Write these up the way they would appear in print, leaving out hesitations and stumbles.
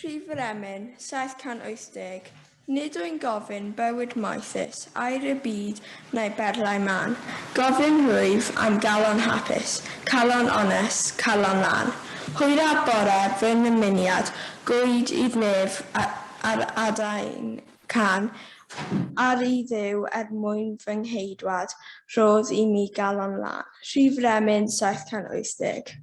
Rhif yr emyn, 780. Nid wy'n gofyn bywyd moethus, aur y byd neu berlau mân. Gofyn rwyf am galon hapus, calon onest, calon lân. Hwyr a bore fy nymuniad, gwyd i'r nef ar adain cân, Ar i Dduw er mwyn fy ngheidwad, rhodd i mi galon lân. Rhif yr emyn, 780.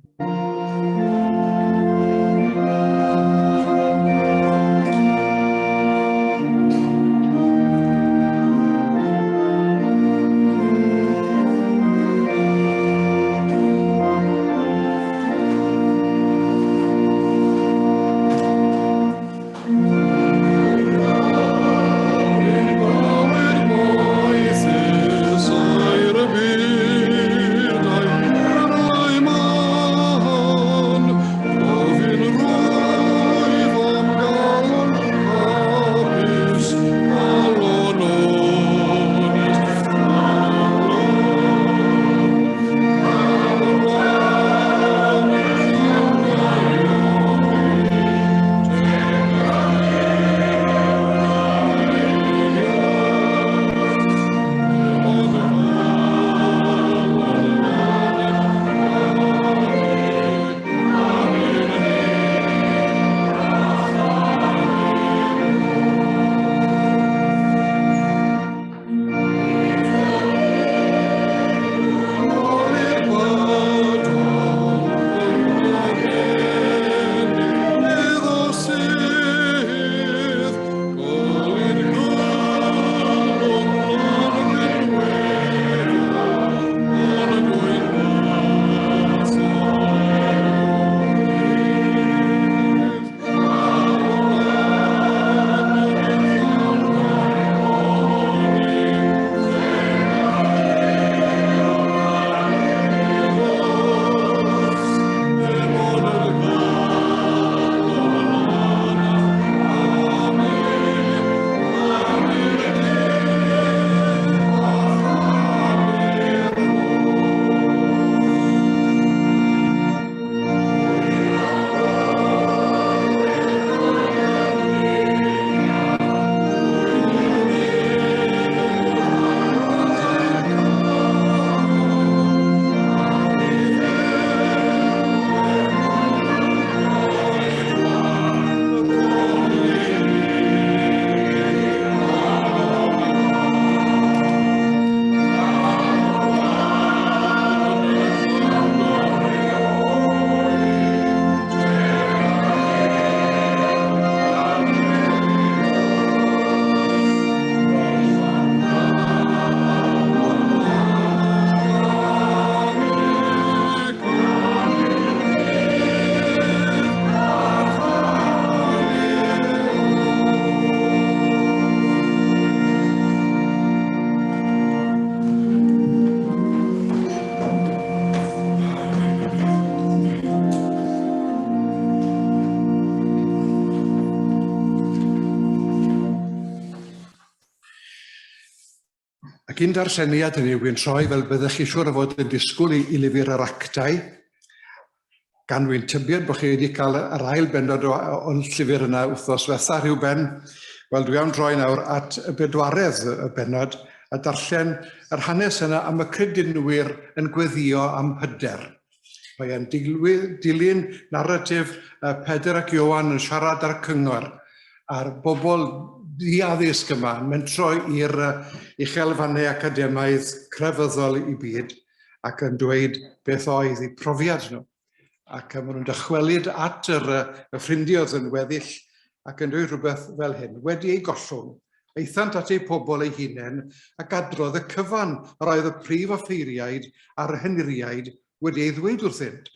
Ac un darlleniad hynny yw, wy'n troi fel byddech chi siŵr o fod yn disgwyl i, i lyfr yr actau, gan wy'n tybied bod chi wedi cael yr ail bennod o'n llyfr yna wythnos ddiwetha rhyw ben. Wel, dwi am droi nawr at y bedwaredd y bennod a darllen yr hanes yna am y credinwyr yn gweddio am hyder. Mae e'n dilyn naratif Pedr ac Ioan yn siarad â'r cyngor a'r bobl ddiaddysg yma yn mentro i'r uchelfannau academaidd crefyddol i byd ac yn dweud beth oedd eu profiad nhw. Ac maen nhw'n dychwelyd at yr, y ffrindiau oedd yn weddill ac yn dweud rhywbeth fel hyn, wedi ei gollwng, aethant at eu pobl eu hunain ac adrodd y cyfan yr oedd y prif offeiriaid a'r henuriaid wedi ei ddweud wrthynt.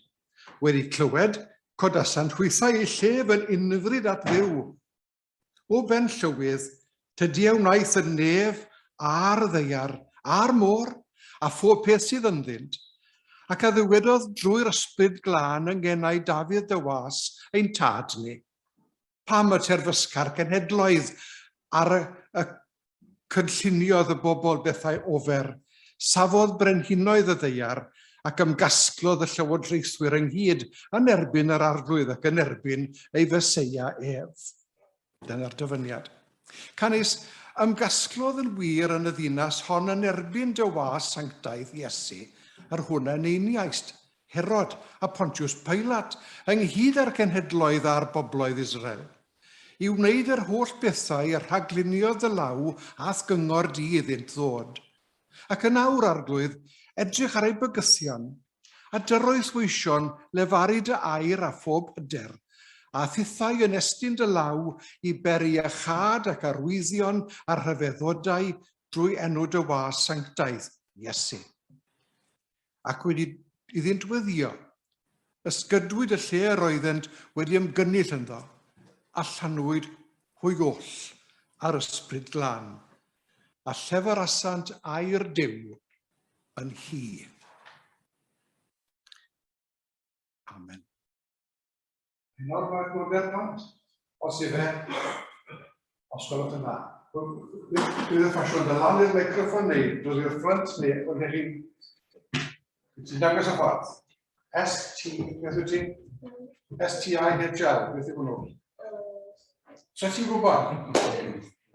Wedi clywed, codasant hwythau eu llef yn unfryd at Dduw. O ben llywydd, tydi a wnaeth y nef a'r ddaear a'r môr a phob peth sydd ynddynt, ac a ddywedodd drwy'r Ysbryd Glân yng ngenau Dafydd dy was, ein tad ni. Pam y terfysga'r cenhedloedd ar y, y cynlluniodd y bobl bethau ofer, safodd brenhinoedd y ddaear, Ac ymgasglodd y llywodraethwyr ynghyd yn erbyn yr arglwydd ac yn erbyn ei Feseia ef. Dyna'r dyfyniad. Canys ymgasglodd yn wir yn y ddinas hon yn erbyn dy was sanctaidd Iesu, yr hwn a eneiniaist, Herod a Pontius Pilat, ynghyd â'r cenhedloedd a'r bobloedd Israel, i wneud yr holl bethau y rhagluniodd dy law a'th gyngor di iddynt ddod. Ac yn awr, Arglwydd, edrych ar eu bygythion, a dyroes weision lefaru dy air â phob hyder, a thithau yn estyn dy law i beri iachâd ac arwyddion a rhyfeddodau drwy enw dy was sanctaidd, Iesu. Ac wedi iddynt weddïo, ysgydwyd y lle yr oeddent wedi ymgynnull ynddo, a llanwyd hwy oll â'r Ysbryd Glân, a llefarasant air Duw yn hi. Amen. Nawr mae gwybod plant, os ife, os gwelwch yn dda. Bydd y ffasiwn dy lan i'r meicroffon neu dod i'r ffrynt neu ond chi... Ti'n dangos y ffordd. S-T, beth wyt ti? S-T-I-H-L, beth yw hwnnw? So ti'n gwybod?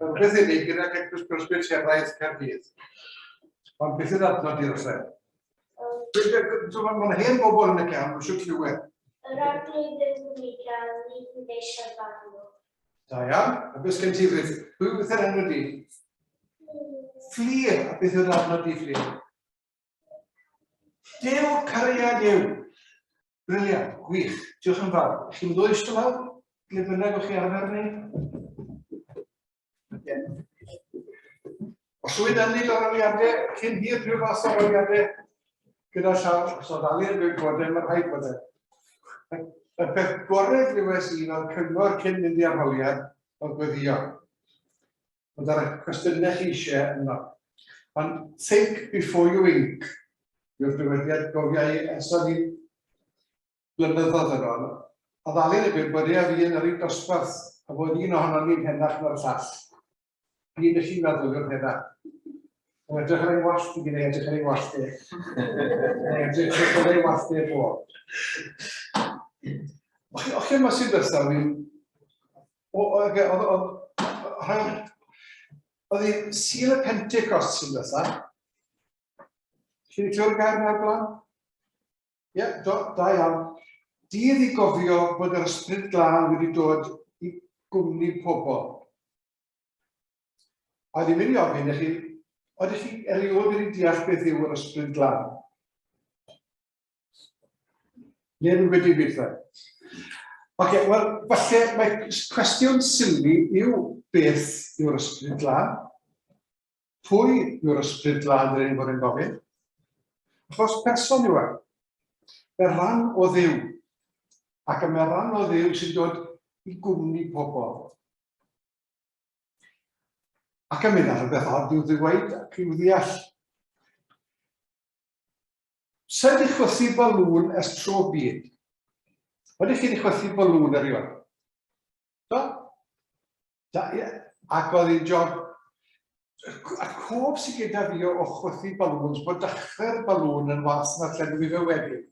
Rhywbeth i ni gyda Eglwys Presbyteraidd Caerdydd. Ond beth yw'r adnod i'r lle? Mae'n hen bobl yn y cefn, mae'n siwr clywed. Yr arglwydd yw Michael, ni fydd eisiau farw. Da iawn. A beth gen ti, Ruth? Pwy beth yw'r enw di? Fflur. A beth yw'r adnod di, Fflur? Duw cariad yw. Briliant, gwych. Diolch yn fawr. Chi'n mynd o eistedd lawr? Ble bynnag o'ch chi arfer wneud? Os yw'n ennill arholiadau, cyn hir rhyw fath o arholiadau, gyda llaw, os oedd Alun yn bod e, mae'n rhaid bod e. Y peth gorau glywes i fel cyngor cyn mynd i arholiad oedd gweddio. Ond ar y cwestiynau chi eisiau yno. Ond think before you ink yw'r dywediad gofia i ers o'n i'n blynyddoedd yn ôl. Oedd Alun yn gweud bod e a fi yn yr un dosbarth a bod un ohonon ni'n henach na'r llall. Un ych chi'n meddwl yw'r henach. Mae'n edrych ar ei wallt i gyd, edrych ar ei wallt e. Mae'n edrych ar ei wallt e bo. O'ch chi yma sy'n dwetha, fi'n Oedd hi Sul y Pentecost sy'n dwetha. Chi wedi clywed y gair yna o'r blaen? Ie, yeah, do, da iawn. Dydd i gofio bod yr Ysbryd Glân wedi dod i gwmni pobl. A dwi'n mynd i ofyn i chi, oeddech chi erioed wedi deall beth yw yr Ysbryd Glân? Neb yn gwybod dim byd fe. Oce, wel, falle mae cwestiwn sili yw beth yw'r ysbryd glân? Pwy yw'r ysbryd glân dyn ni'n bod yn gofyn? Achos person yw e. Mae rhan o Dduw. Ac y mae rhan o Dduw sy'n dod i gwmni pobl. Ac yn mynd ar rhywbeth od i'w ddweud ac i'w ddeall. Sa i 'di chwythu balŵn ers tro byd. Ydych chi 'di chwythu balŵn erioed? Do? Da, ie. Ac oedd hi'n job... A cof sydd gyda fi o chwythu balŵns, bod dechrau'r balŵn yn wath na'r llenwi fe wedyn.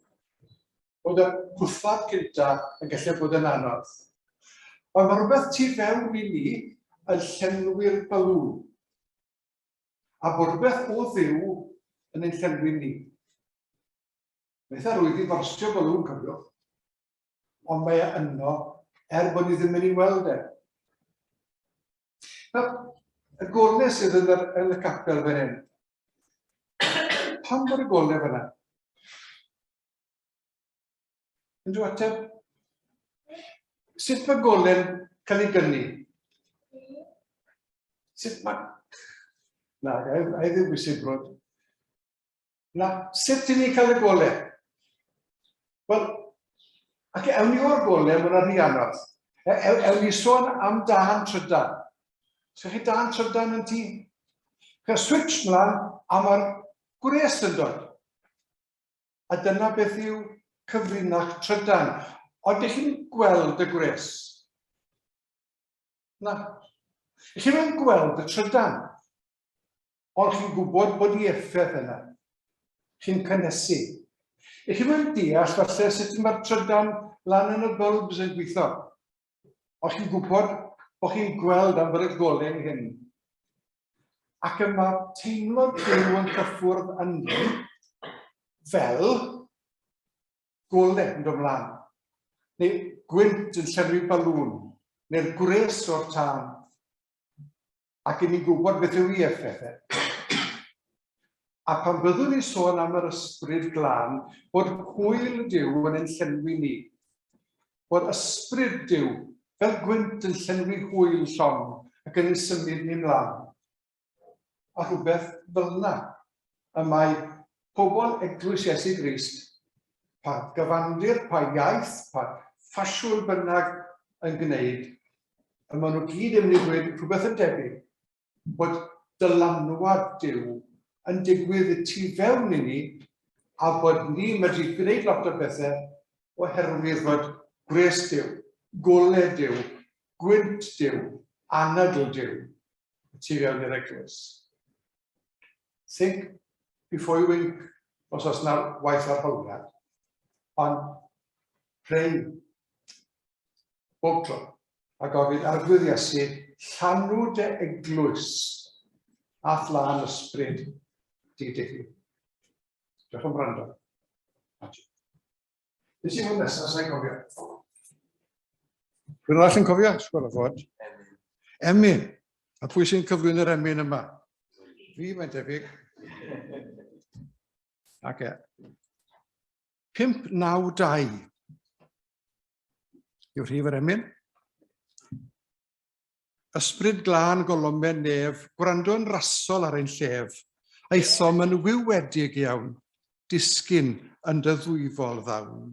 Bod y pwthad cynta yn gallu bod yn anodd. Ond mae rhywbeth tu fewn i ni yn llenwi'r balŵn. A bod rhywbeth o Dduw yn ein llenwi ni. Mae eitha rwydd i forstio balŵn, cofiwch. Ond mae e yno, er bod ni ddim yn ei weld e. Nawr, y golau sydd yn, yr, yn y capel fan hyn. Pam bod y golau fyna? Unrhyw ateb? Sut mae gole'n cael ei gynnu? Sut mae... Na, a i ddim bwysig brod. Na, sut dyn ni'n cael y gole? Wel, ac ewn ni o'r gole, mae'n rhy anodd. E, e, ewn ni sôn am dan trydan. Sgwch chi dan trydan yn tŷ? Cael switch mlaen a mae'r gwres yn dod. A dyna beth yw cyfrinach trydan. Ond ydych chi'n gweld y gwres? Na. Ych chi'n gweld y trydan? Ond chi'n gwybod bod i effaith yna. Chi'n cynhesu. I chi moyn deall falle sut mae'r trydan lan yn y bulbs yn gweithio. O'ch chi'n gwybod bod chi'n gweld am fod y goleu'n hyn. Ac y mae teimlo Duw yn cyffwrdd â ni fel golau yn dod mlaen, neu gwynt yn llenwi balŵn, neu'r gwres o'r tân. Ac i ni'n gwybod beth yw ei effaith e. A pan byddwn ni'n sôn am yr ysbryd glân, bod hwyl Duw yn ein llenwi ni. Bod ysbryd Duw fel gwynt yn llenwi hwyl llong ac yn ein symud ni mlaen. A rhywbeth fel yna y mae pobl Eglwys Iesu Grist, pa gyfandir, pa iaith, pa ffasiwn bynnag yn gwneud, y maen nhw gyd yn mynd i ddweud rhywbeth yn debyg, bod dylanwad Duw yn digwydd y tu fewn i ni a bod ni medru gwneud lot o bethau oherwydd fod gwres Duw, golau Duw, gwynt Duw, anadl Duw y tu fewn i'r eglwys. Think before you wink os oes yna waith arholiad, ond pray bob tro, a gofyn, Arglwydd Iesu, llanw dy eglwys a'th lân ysbryd di dy hun. Diolch am wrando. Beth sy'n fod nesaf, sa'n cofio? Rwy'n arall yn cofio? Siwr o fod. Emyn. A pwy sy'n cyflwyno'r emyn yma? Fi, mae'n debyg. Ac e. 592 yw rhif yr emyn. Ysbryd glân golomen nef, gwrando'n rasol ar ein llef. Aethom yn wywedig iawn, disgyn yn dy ddwyfol ddawn.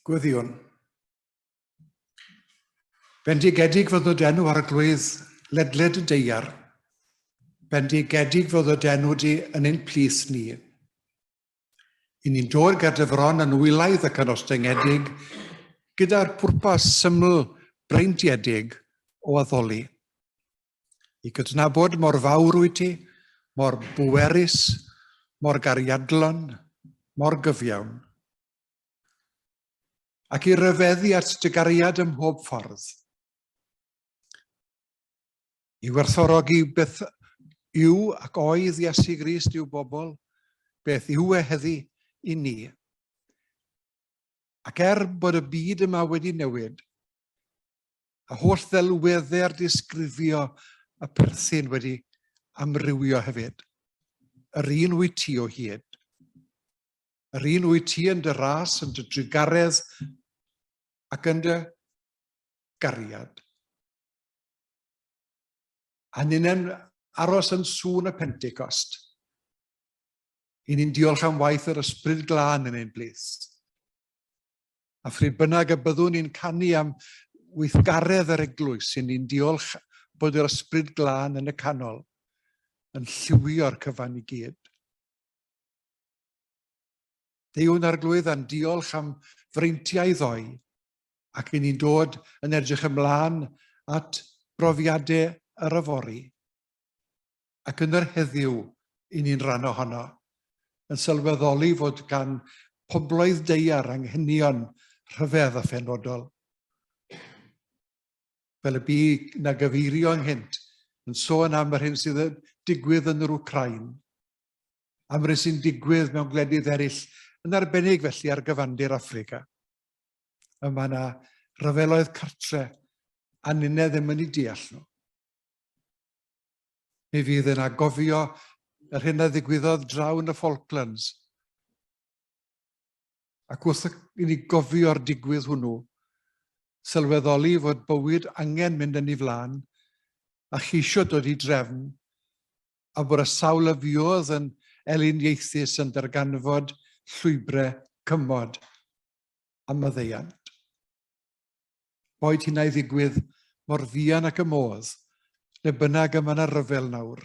Gweddïwn. Bendigedig fod dy enw arglwydd ledled y deiar. Bendigedig fod dy enw di yn ein plith ni. I ni'n dod ger dy fron yn wylaidd ac yn ostyngedig, gyda'r pwrpas syml breintiedig o addoli. I gydnabod mor fawr wyt ti, mor bwerus, mor gariadlon, mor gyfiawn. Ac i ryfeddu at dy gariad ym mhob ffordd. I werthfawrogi beth yw ac oedd Iesu Grist i'w bobl, beth yw e heddi i ni. Ac er bod y byd yma wedi newid, a holl ddelweddau'r disgrifio y perthyn wedi amrywio hefyd, yr un wyt ti o hyd. Yr un wyt ti yn dy ras, yn dy drugaredd ac yn dy gariad. A ninnen aros yn sŵn y Pentecost. I ni'n diolch am waith yr Ysbryd Glân yn ein blith. A phryd bynnag y byddwn ni'n canu am weithgaredd yr eglwys, i ni'n diolch bod yr Ysbryd Glân yn y canol, yn lliwio'r cyfan i gyd. Deuwn Arglwydd a'n diolch am freintiau ddoe, ac i ni'n dod yn edrych ymlaen at brofiadau yr yfory. Ac yn yr heddiw, i ni'n rhan ohono, yn sylweddoli fod gan pobloedd deiar anghenion rhyfedd a phenodol. Fel y bu na gyfeirio ynghynt, yn sôn am yr hyn sydd yn digwydd yn yr Wcrain, am yr hyn sy'n digwydd mewn gwledydd eraill, yn arbennig felly ar gyfandir Affrica. Y mae yna ryfeloedd cartre a ninne ddim yn ei deall nhw. Mi fydd yna gofio yr hyn a ddigwyddodd draw yn y Falklands. Ac wrth i ni gofio'r digwydd hwnnw, sylweddoli fod bywyd angen mynd yn ei flaen a cheisio dod i drefn a bod y sawl a fuodd yn elyniaethus yn darganfod llwybrau cymod a maddeuant. Boed hynna i ddigwydd mor fuan ac y modd, le bynnag y mae yna ryfel nawr.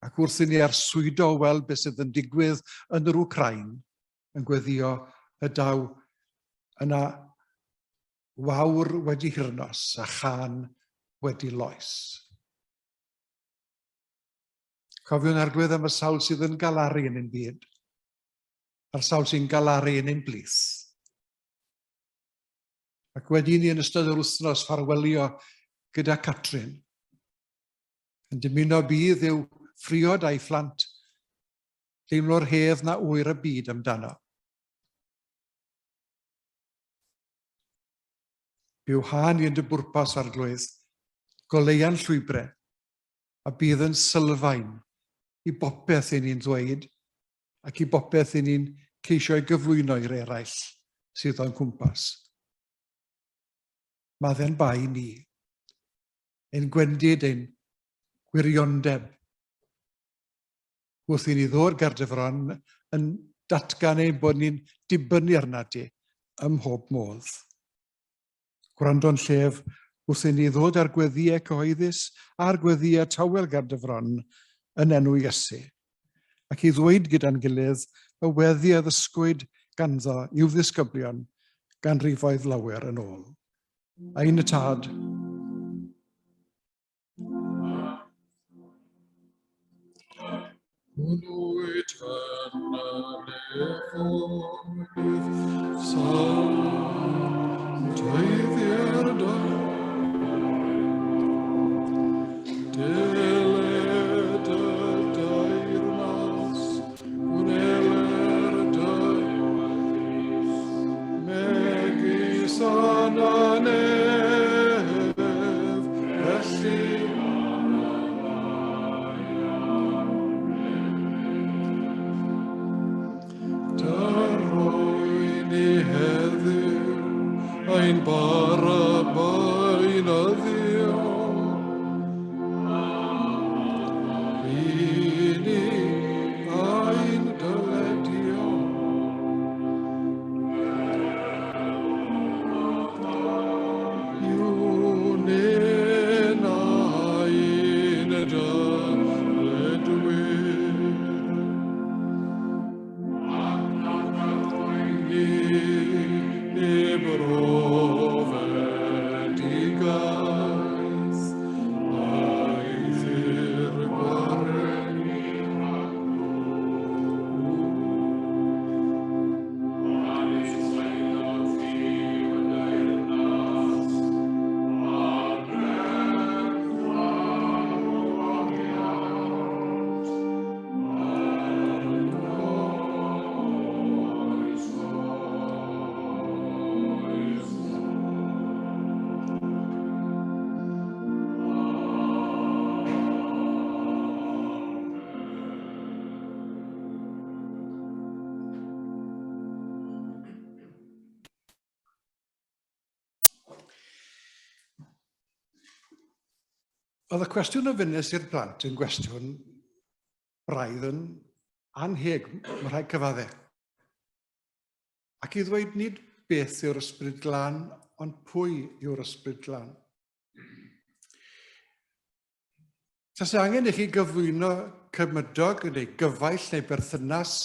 Ac wrth i ni arswydo o weld beth sydd yn digwydd yn yr Wcrain, yn gweddio y daw yna wawr wedi hirnos a chân wedi loes. Cofiwn Arglwydd am y sawl sydd yn galaru yn ein byd, a'r sawl sy'n galaru yn ein blith. Ac wedi ni yn ystod yr wythnos ffarwelio gyda Catrin, yn dymuno bydd i'w phriod a'i phlant deimlo'r hedd na ŵyr y byd amdano. Byw hân i yn dy bwrpas, Arglwydd, goleua'n llwybrau, a bydd yn sylfaen i bopeth i ni'n ddweud ac i bopeth i ni'n ceisio ei gyflwyno i'r eraill sydd o'n cwmpas. Maddau'n bai ni, ein gwendid, ein gwiriondeb, wrth i ni ddod ger dy fron yn datgan ein bod ni'n dibynnu arnat ti ym mhob modd. Gwrando'n llef wrth i ni ddod â'r gweddïau cyhoeddus a'r gweddïau tawel ger dy fron yn enw Iesu, ac i ddweud gyda'n gilydd y weddi a ddysgwyd ganddo i'w ddisgyblion ganrifoedd lawer yn ôl. Ein y Tad, Hwnnwyd yn y nefoedd, sancteiddier dy Deled y deyrnas, gwneler dy Megis yn y nef, felly Dy ni heddiw ein bara beunyddiol. I ni ein dyledion. Profedigaeth, a'i ddur gwaredu Oedd y cwestiwn ofynnus i'r plant yn gwestiwn braidd yn anheg, mae rhaid cyfadde. Ac i ddweud nid beth yw'r ysbryd glân, ond pwy yw'r ysbryd glân. Tase angen i chi gyflwyno cymydog neu gyfaill neu berthynas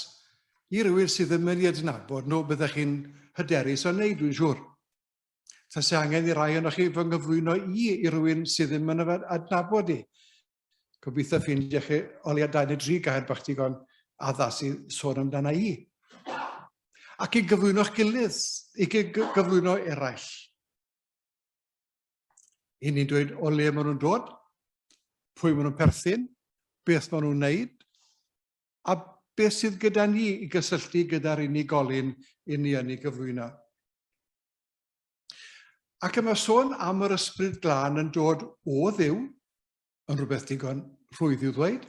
i rywun sydd ddim yn ei adnabod nhw, byddech chi'n hyderus o wneud, dwi'n siŵr. Tase angen i rai ohonoch chi fy nghyflwyno i i rywun sydd ddim yn adnabod i. Gobeithio ffeindio chi o leia dau neu dri gair bach digon addas i sôn amdana i. Ac i gyflwyno'ch gilydd, i gyflwyno eraill. I ni'n dweud o le maen nhw'n dod, pwy maen nhw'n perthyn, beth maen nhw'n wneud, a beth sydd gyda ni i gysylltu gyda'r unigolyn i ni yn ei gyflwyno. Ac y mae sôn am yr ysbryd glân yn dod o Dduw, yn rhywbeth digon rhwydd i'w ddweud.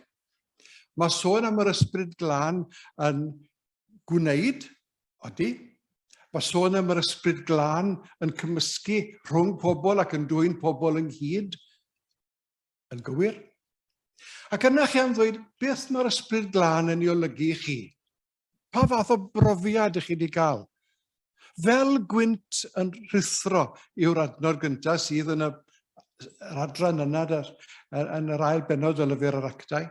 Mae sôn am yr ysbryd glân yn gwneud, odi. Mae sôn am yr ysbryd glân yn cymysgu rhwng pobl ac yn dwyn pobl ynghyd, yn gywir. Ac yna chi am ddweud, beth mae'r ysbryd glân yn ei olygu i chi? Pa fath o brofiad ych chi wedi cael? Fel gwynt yn rhuthro yw'r adnod gyntaf sydd yn y, yr adran yna yn yr ail bennod o lyfr yr actau.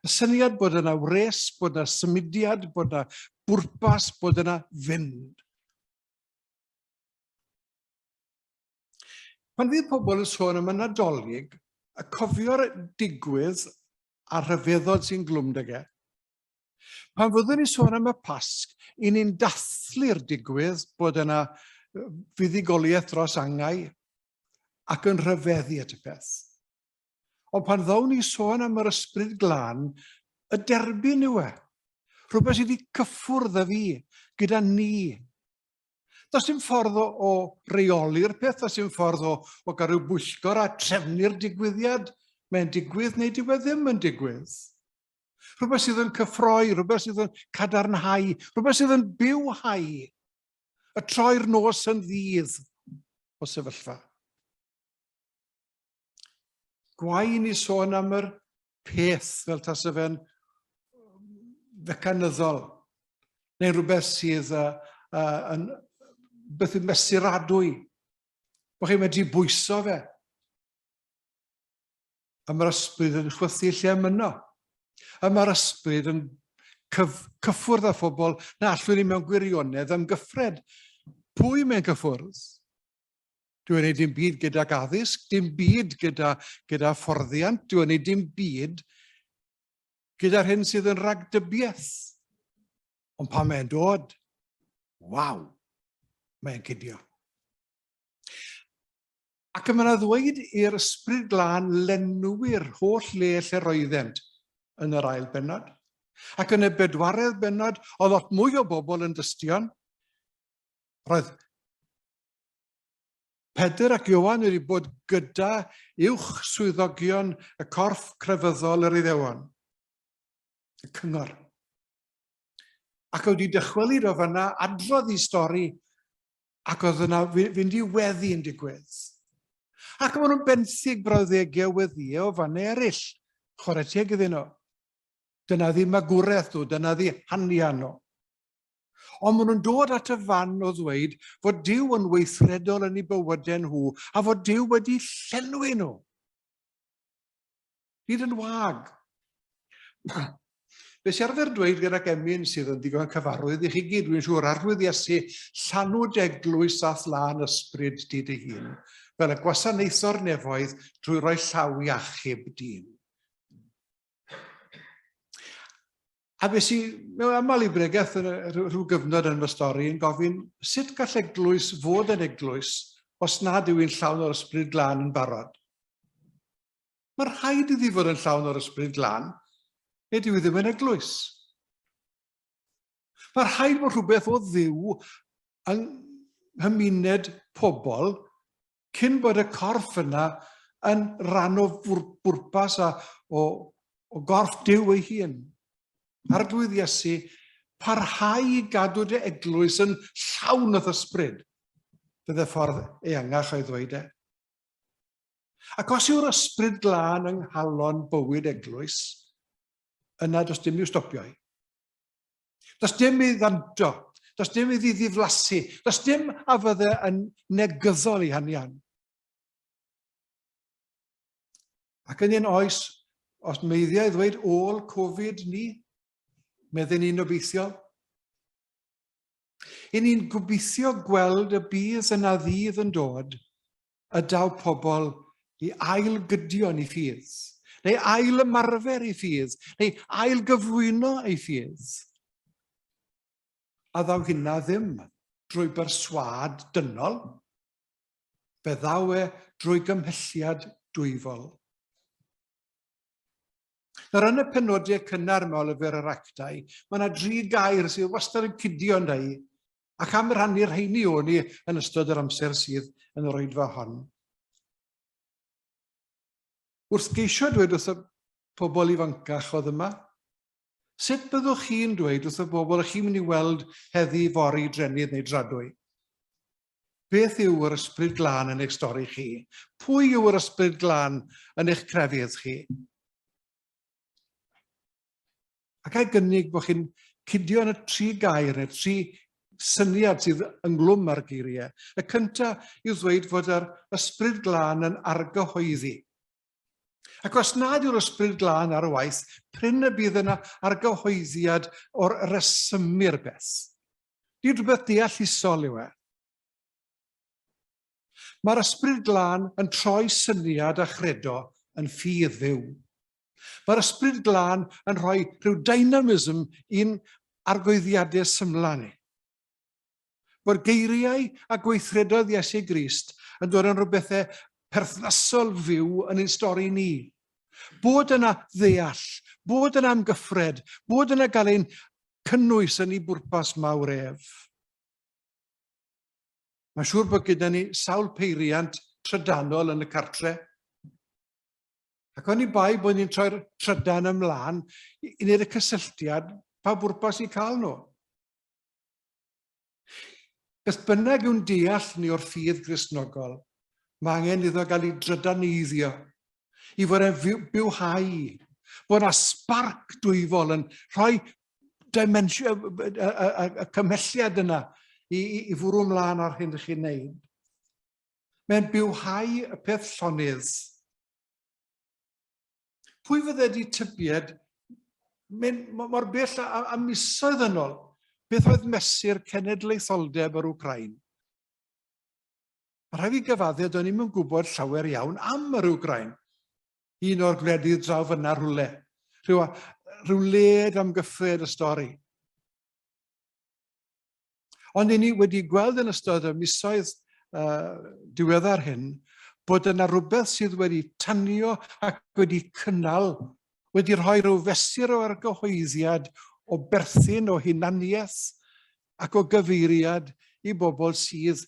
Y syniad bod yna wres, bod yna symudiad, bod yna bwrpas, bod yna fynd. Pan fydd pobl yn sôn am y Nadolig, y cofio'r digwydd a'r rhyfeddod sy'n glwm 'da ge. Pan fyddwn ni'n sôn am y Pasg, i ni'n dathlu'r digwydd bod yna fuddugoliaeth dros angau ac yn rhyfeddu at y peth. Ond pan ddown ni sôn am yr ysbryd glân, y derbyn yw e. Rhywbeth sydd wedi cyffwrdd â fi, gyda ni, Does dim ffordd o, o reoli'r peth, does dim ffordd o, o gael rhyw bwyllgor a trefnu'r digwyddiad. Mae'n digwydd neu dyw e ddim yn digwydd. Rhywbeth sydd yn cyffroi, rhywbeth sydd yn cadarnhau, rhywbeth sydd yn bywhau. Y troi'r nos yn ddydd o sefyllfa. Gwae ni sôn am yr peth fel tase fe'n fecanyddol, neu rhywbeth sydd uh, uh, yn beth yn mesuradwy, bod chi'n medru bwyso fe. A mae'r ysbryd yn chwythu lle am yno. A mae'r ysbryd yn cyf cyffwrdd â phobl na allwn ni mewn gwirionedd amgyffred. Pwy mae'n cyffwrdd? Dyw e'n neud dim byd gydag addysg, dim byd gyda, gyda fforddiant, dyw e'n neud dim byd gyda'r hyn sydd yn ragdybiaeth. Ond pan mae'n dod, waw, mae'n cydio. Ac y mae yna ddweud i'r ysbryd glân lenwi'r holl le lle roeddent yn yr ail bennod. Ac yn y bedwaredd bennod, oedd lot mwy o bobl yn dystion. Roedd Pedr ac Ioan wedi bod gyda uwch swyddogion y corff crefyddol yr Iddewon, y cyngor. Ac wedi dychwelyd o fanna, adrodd i stori, ac oedd yna fynd i weddi yn digwydd. Ac maen nhw'n benthyg brawddegau weddïau o fannau eraill, chwarae teg iddyn nhw. Dyna ddi magwraeth nhw, dyna ddi hanian nhw. Ond maen nhw'n dod at y fan o ddweud fod Duw yn weithredol yn eu bywydau nhw a fod Duw wedi llenwi nhw. Nid yn wag. Be sy'n arfer dweud gydag emyn sydd yn ddigon cyfarwydd i chi gyd, dwi'n siŵr, Arglwydd Iesu, llanw d'eglwys a'th lân ysbryd di dy hun, fel y gwasanaetho'r nefoedd drwy roi llaw i achub dyn. A fe si mewn aml i bregeth yn rhyw gyfnod yn fy stori yn gofyn sut gall eglwys fod yn eglwys os nad yw'n llawn o'r ysbryd glân yn barod. Mae rhaid iddi fod yn llawn o'r ysbryd glân, neu dyw i ddim yn eglwys. Mae rhaid bod rhywbeth o Dduw yng nghymuned pobl cyn bod y corff yna yn rhan o bwrpas a o, o gorff Duw ei hun. Arglwydd Iesu, parhau i gadw dy eglwys yn llawn o'th ysbryd. Bydde ffordd eangach o'i ddweud e. Ac os yw'r ysbryd glân yng nghalon bywyd eglwys, yna does dim i'w stopio i. Does dim i ddanto, does dim iddi ddiflasu, does dim a fydde yn negyddol i hanian. Ac yn un oes, os meiddiau ddweud ôl Covid ni, meddyn ni'n obeithiol. I ni'n gobeithio gweld y bydd yna ddydd yn dod y daw pobl i ail-gydio yn ei ffydd, neu ail-ymarfer ei ffydd, neu ail-gyflwyno ei ffydd. A ddaw hynna ddim drwy berswâd dynol, fe ddaw e drwy gymhelliad dwyfol. Nawr, yn y penodau cynnar mewn lyfr yr Actau, mae yna dri gair sydd wastad yn cydio yn i, Ac am rannu'r rheini o'n i yn ystod yr amser sydd yn yr oedfa hon. Wrth geisio dweud wrth y pobl ifancach oedd yma, sut byddwch chi'n dweud wrth y bobl ych chi'n mynd i weld heddi, fory, drennydd neu dradwy? Beth yw yr ysbryd glân yn eich stori chi? Pwy yw yr ysbryd glân yn eich crefydd chi? Ac ai gynnig bod chi'n cydio yn y tri gair neu'r tri syniad sydd ynglwm â'r geiriau. Y cyntaf yw ddweud fod yr ysbryd glân yn argyhoeddi. Ac os nad yw'r ysbryd glân ar waith, prin y bydd yna argyhoeddiad o'r resymu'r beth. Nid rhywbeth deallusol yw e. Mae'r ysbryd glân yn troi syniad a chredo yn ffydd fyw. Mae'r Ysbryd Glân yn rhoi rhyw dynamism i'n argoeddiadau symla ni. Bod geiriau a gweithredoedd Iesu Grist yn dod yn rhywbethau perthnasol fyw yn ein stori ni. Bod yna ddeall, bod yna amgyffred, bod yna gael ein cynnwys yn ei bwrpas mawr ef. Mae'n siŵr bod gyda ni sawl peiriant trydanol yn y cartre. Ac oni bai bod ni'n troi'r trydan ymlaen i wneud y cysylltiad, pa bwrpas i cael nhw? Beth bynnag yw'n deall ni o'r ffydd Gristnogol, mae angen iddo gael ei drydaneiddio, i fod e'n bywhau, bod yna sbarc dwyfol yn rhoi dimension, y cymhelliad yna i, i, i fwrw ymlaen ar hyn chi'n neud. Mae'n bywhau y peth llonydd. Pwy fydde wedi tybied, mynd mor bell a, a misoedd yn ôl, beth oedd mesur cenedlaetholdeb yr Wcrain? Mae rhaid fi gyfadde, do'n i'm yn gwybod llawer iawn am yr Wcrain. Un o'r gwledydd draw fyna rhywle. Rhyw, rhyw led amgyffred y stori. Ond i ni wedi gweld yn ystod y misoedd uh, diweddar hyn bod yna rhywbeth sydd wedi tanio ac wedi cynnal, wedi rhoi rhyw fesur o argyhoeddiad o berthyn, o hunaniaeth ac o gyfeiriad i bobl sydd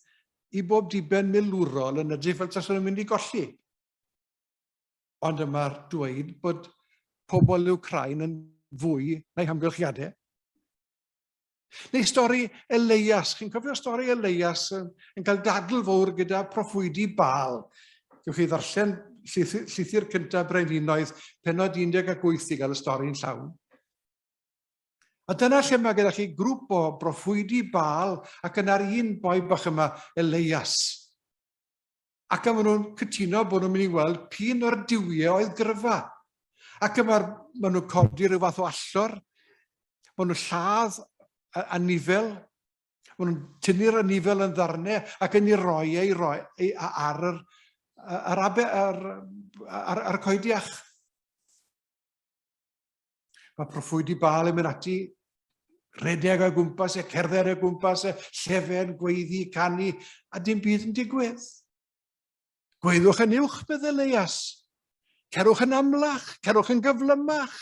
i bob diben milwrol yn edrych fel taswn nhw'n mynd i golli. Ond y mae'r dweud bod pobl Wcrain yn fwy na'i hamgylchiadau. Neu stori Elias. Chi'n cofio stori Elias yn, yn cael dadl fawr gyda proffwydi Baal. Gewch chi ddarllen llythyr cyntaf Brenhinoedd, penod 18 i gael y stori'n llawn. A dyna lle mae gyda chi grŵp o broffwydi Baal ac yna'r un boi bach yma, Elias. Ac a maen nhw'n cytuno bod nhw'n mynd i weld p'un o'r duwiau oedd gryfa. Ac yma maen nhw'n codi rhyw fath o allor. Maen nhw'n lladd anifel, maen nhw'n tynnu'r anifel yn ddarnau ac yn ei roi ei roi ei, ar yr, ar, abe, ar, ar, ar y coediach. Mae proffwydi Baal yn mynd ati redeg o gwmpas e, cerdded o gwmpas e, llefen, gweiddi, canu, a dim byd yn digwydd. Gweddwch yn uwch, meddylias. Cerwch yn amlach, cerwch yn gyflymach.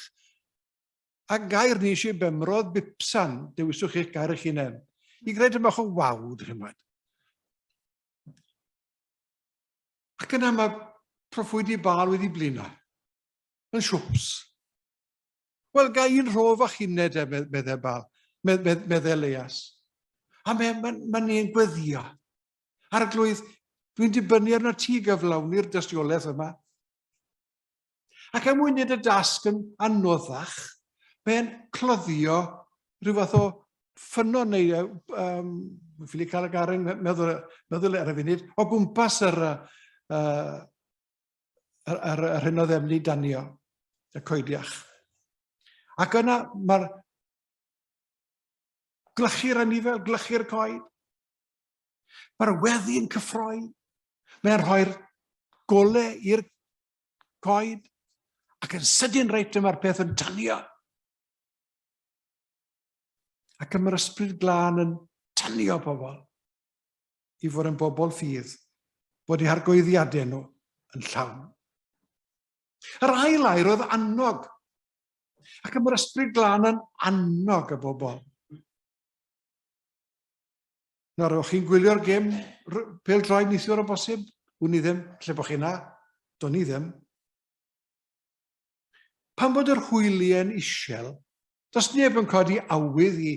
A gair ni eisiau bemrodd bipsan, dewiswch eich gair eich hunain. I greu dyma o waw, dych chi'n gwybod. Ac yna mae proffwydi Baal wedi blino. Yn siwps. Wel, ga un rho fach uned e, meddai Baal, meddai Elias. A mae, mae, mae ni'n gweddio. Arglwydd, dwi'n dibynnu arno ti gyflawni'r dystiolaeth yma. Ac er mwyn wneud y dasg yn anoddach, mae'n cloddio rhyw fath o ffynnon neu, um, ffili cael y gair yn meddwl, meddwl ar y funud, o gwmpas yr, uh, yr, yr, yr hyn oedd emni danio, y coediach. Ac yna mae'r glychu'r anifel, glychu'r coed. Mae'r weddi yn cyffroi. Mae'n rhoi'r gole i'r coed. Ac yn sydyn reit yma'r peth yn tanio. Ac mae'r ysbryd glân yn tanio pobl i fod yn bobl ffydd, bod eu hargoeddiadau nhw yn llawn. Yr ail air oedd annog. Ac mae'r ysbryd glân yn annog y bobl. Nawr, o'ch chi'n gwylio'r gêm pêl droed neithiwr o bosib? Wn i ddim, lle bod chi na. Do'n i ddim. Pan bod yr hwyliau'n isel, does neb yn codi awydd i,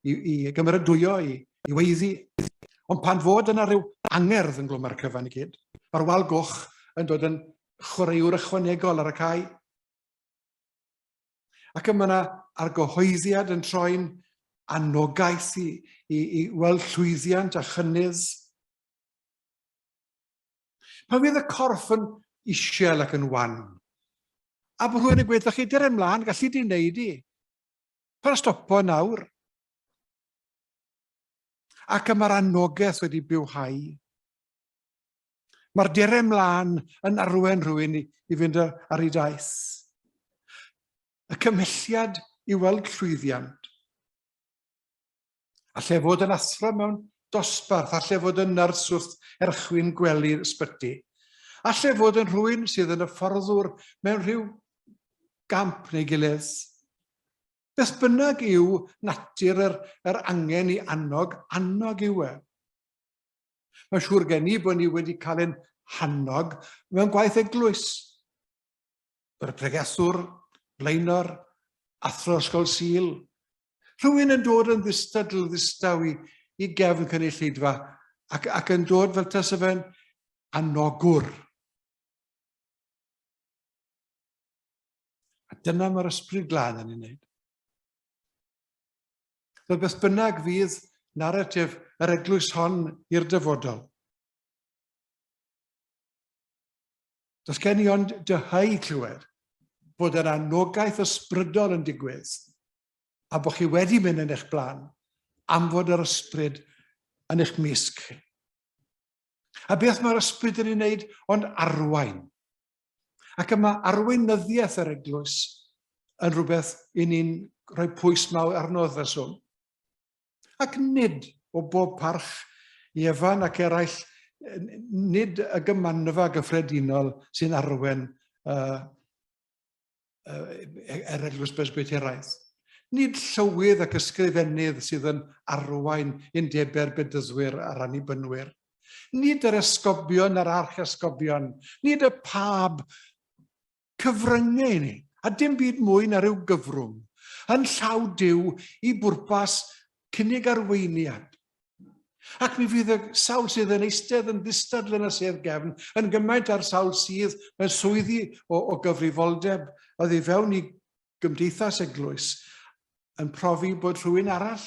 i, i gymeradwyo, i, i weiddi. Ond pan fod yna rhyw angerdd yn glwm ar y cyfan i gyd, mae'r wal goch yn dod yn chwaraewr ychwanegol ar y cae. Ac yma yna argyhoeddiad yn troi'n anogaeth i, i, i weld llwyddiant a chynnydd. Pan fydd y corff yn isiel ac yn wan, a bod rhywun yn gweud, chi, dyr ymlaen, gallu di wneud i. Pa'n stopo nawr? Ac y mae'r anogaeth wedi bywhau. Mae'r dere mlaen yn arwen rhywun i, i fynd ar ei daith. Y cymhelliad i weld llwyddiant. Alle fod yn athro mewn dosbarth, alle fod yn nyrs wrth erchwyn gwely'r ysbyty. Alle fod yn rhywun sydd yn y fforddwr mewn rhyw gamp neu gilydd. Beth bynnag yw natur yr, yr angen i annog, annog yw e. Mae'n siŵr gen i bod ni wedi cael ein hannog mewn gwaith eglwys. Yr pregethwr, blaenor, athro ysgol Sul, rhywun yn dod yn ddistadl ddistaw i, i gefn cynulleidfa ac, ac yn dod fel tasa fe'n anogwr. A dyna mae'r ysbryd glân yn ei wneud. Fel beth bynnag fydd naratif yr eglwys hon i'r dyfodol. Does gen i ond dyheu clywed bod yr anogaeth ysbrydol yn digwydd a bod chi wedi mynd yn eich blaen am fod yr ysbryd yn eich misg chi. A beth mae'r ysbryd yn ei wneud ond arwain? Ac yma arweinyddiaeth yr eglwys yn rhywbeth i ni'n rhoi pwys mawr arno wrth reswm. Ac nid o bob parch i Evan ac eraill, nid y gymanfa gyffredinol sy'n arwen uh, uh, er eglwys Presbyteraidd. Nid llywydd ac ysgrifennydd sydd yn arwain undebau'r bedyddwyr a'r annibynwyr. Nid yr esgobion a'r archesgobion, nid y pab cyfryngau i ni, a dim byd mwy na rhyw gyfrwng, yn llaw Duw i bwrpas cynnig arweiniad. Ac mi fydd y sawl sydd yn eistedd yn ddistadl yn y sedd gefn yn gymaint â'r sawl sydd mewn swyddi o, o gyfrifoldeb oddi fewn i gymdeithas eglwys yn profi bod rhywun arall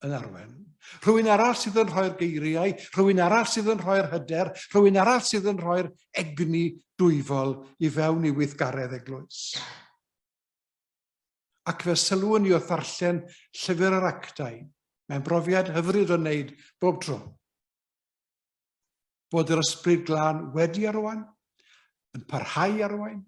yn arwen. Rhywun arall sydd yn rhoi'r geiriau, rhywun arall sydd yn rhoi'r hyder, rhywun arall sydd yn rhoi'r egni dwyfol i fewn i weithgaredd eglwys. Ac fe sylwn i wrth ddarllen llyfr yr actau, mae'n brofiad hyfryd o wneud bob tro. Bod yr ysbryd glân wedi arwain, yn parhau arwain,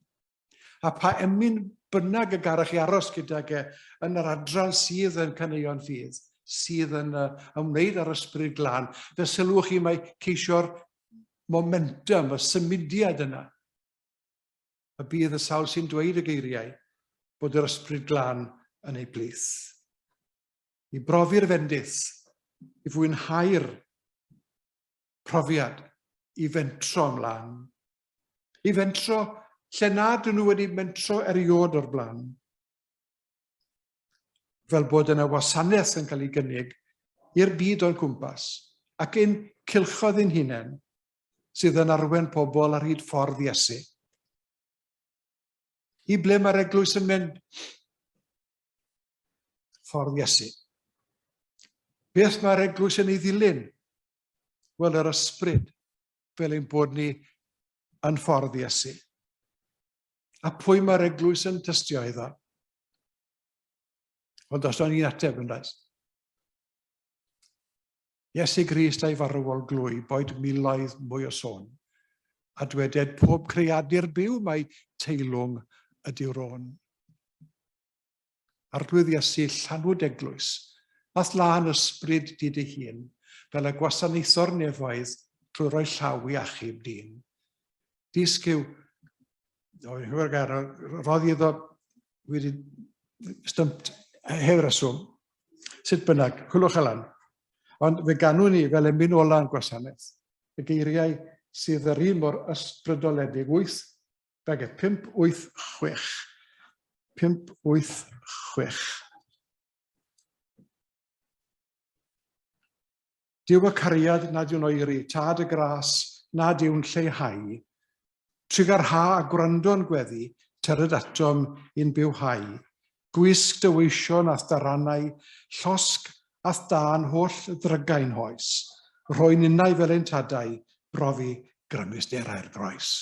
a pa emyn bynnag y garech chi aros gydag e yn yr adran sydd yn caneuon ffydd, sydd yn ymwneud â'r ysbryd glân, fe sylwch chi mae ceisio'r momentum, y symudiad yna, y bydd y sawl sy'n dweud y geiriau bod yr ysbryd glân yn ei plith. I brofi'r fendith, i fwynhau'r profiad, i fentro ymlaen. I fentro lle nad ydyn nhw wedi mentro eriod o'r blaen. Fel bod yna wasanaeth yn cael ei gynnig i'r byd o'n cwmpas ac ein cylchoedd ein hunain sydd yn arwen pobl ar hyd ffordd Iesu. I ble mae'r eglwys yn mynd? Ffordd Iesu. Beth mae'r eglwys yn ei ddilyn? Wel, yr ysbryd, fel ein bod ni yn ffordd Iesu. A pwy mae'r eglwys yn tystio iddo? Ond os o'n i'n ateb yn does? Iesu Grist a'i farwol glwy, boed miloedd mwy o sôn, a dweded pob creadur byw mai teilwng ydyw'r ôn. Arglwydd Iesu, llanwyd eglwys, a'th lân ysbryd di dy hun, fel y gwasanaetho'r nefoedd trwy roi llaw i achub dyn. Disg yw, o, hwyr gair, roddi iddo wedi stumped heb reswm. Sut bynnag, chwilwch allan. Ond fe ganwn ni fel emyn ola'n gwasanaeth. Y geiriau sydd yr un mor ysbrydoledig, 8, bage, 5, 8, 6. 5, 8, 6. Duw y cariad nad yw'n oeri, tad y gras nad yw'n lleihau. Trugarha a gwrando'n gweddi, tyrd atom i'n bywhau. Gwisg dy weision a'th daranau, llosg a'th dân holl ddrygau'n hoes. Rhoi ninnau fel ein tadau, brofi grymusderau'r groes.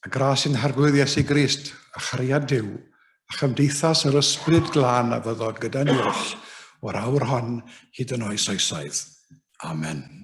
Y gras i'n Harglwydd Iesu Grist, a chariad Duw, a chymdeithas yr Ysbryd Glân a fyddod gyda ni oll o'r awr hon hyd yn oes oesoedd. Amen.